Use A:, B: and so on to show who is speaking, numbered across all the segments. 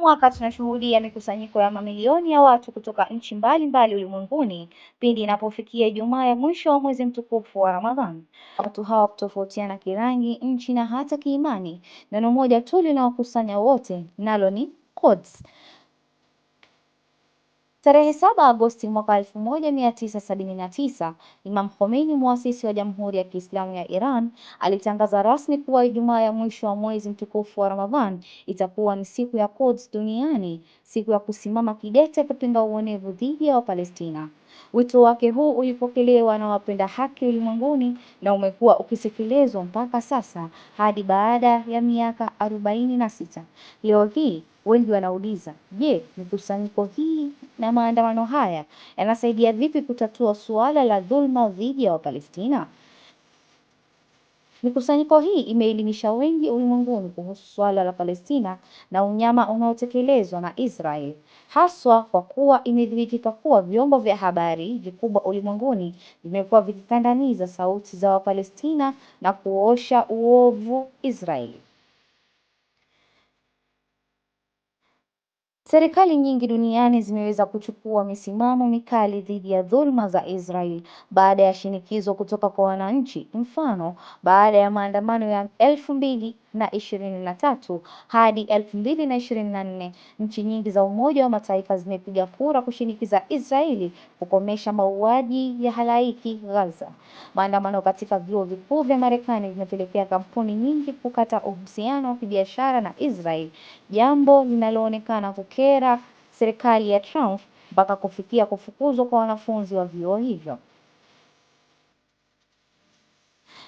A: Mwaka tunashuhudia mikusanyiko ya mamilioni ya watu kutoka nchi mbalimbali ulimwenguni pindi inapofikia Ijumaa ya mwisho wa mwezi mtukufu wa Ramadhan. Watu hawa kutofautiana kirangi, nchi na hata kiimani. Neno moja tu linawakusanya wote, nalo ni Quds. Tarehe 7 Agosti mwaka 1979, Imam Khomeini, muasisi wa Jamhuri ya Kiislamu ya Iran, alitangaza rasmi kuwa Ijumaa ya mwisho wa mwezi mtukufu wa Ramadhan itakuwa ni siku ya Quds duniani, siku ya kusimama kidete kupinga uonevu dhidi ya Wapalestina. Wito wake huu ulipokelewa na wapenda haki ulimwenguni na umekuwa ukitekelezwa mpaka sasa hadi baada ya miaka 46. Leo hii wengi wanauliza, je, mikusanyiko hii na maandamano haya yanasaidia vipi kutatua suala la dhulma dhidi ya Wapalestina? Mikusanyiko hii imeelimisha wengi ulimwenguni kuhusu suala la Palestina na unyama unaotekelezwa na Israel, haswa kwa kuwa imedhibitika kuwa vyombo vya habari vikubwa ulimwenguni vimekuwa vikikandamiza sauti za Wapalestina na kuosha uovu Israeli. Serikali nyingi duniani zimeweza kuchukua misimamo mikali dhidi ya dhulma za Israel baada ya shinikizo kutoka kwa wananchi. Mfano, baada ya maandamano ya 2023 hadi 2024, nchi nyingi za Umoja wa Mataifa zimepiga kura kushinikiza Israeli kukomesha mauaji ya halaiki Gaza. Maandamano katika vyuo vikuu vya Marekani vimepelekea kampuni nyingi kukata uhusiano wa kibiashara na Israel, jambo linaloonekana kukera serikali ya Trump mpaka kufikia kufukuzwa kwa wanafunzi wa vyuo hivyo.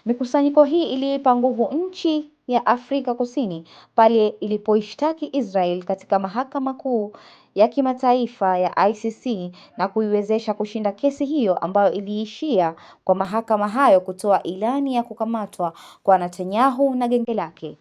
A: Mikusanyiko hii iliipa nguvu nchi ya Afrika Kusini pale ilipoishtaki Israel katika Mahakama Kuu ya Kimataifa ya ICC na kuiwezesha kushinda kesi hiyo ambayo iliishia kwa mahakama hayo kutoa ilani ya kukamatwa kwa Netanyahu na genge lake.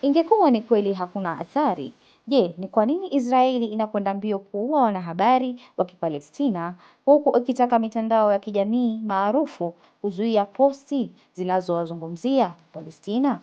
A: Ingekuwa ni kweli hakuna athari, je, ni kwa nini Israeli inakwenda mbio kuua wanahabari wa Kipalestina huku ikitaka mitandao ya kijamii maarufu kuzuia posti zinazowazungumzia Palestina?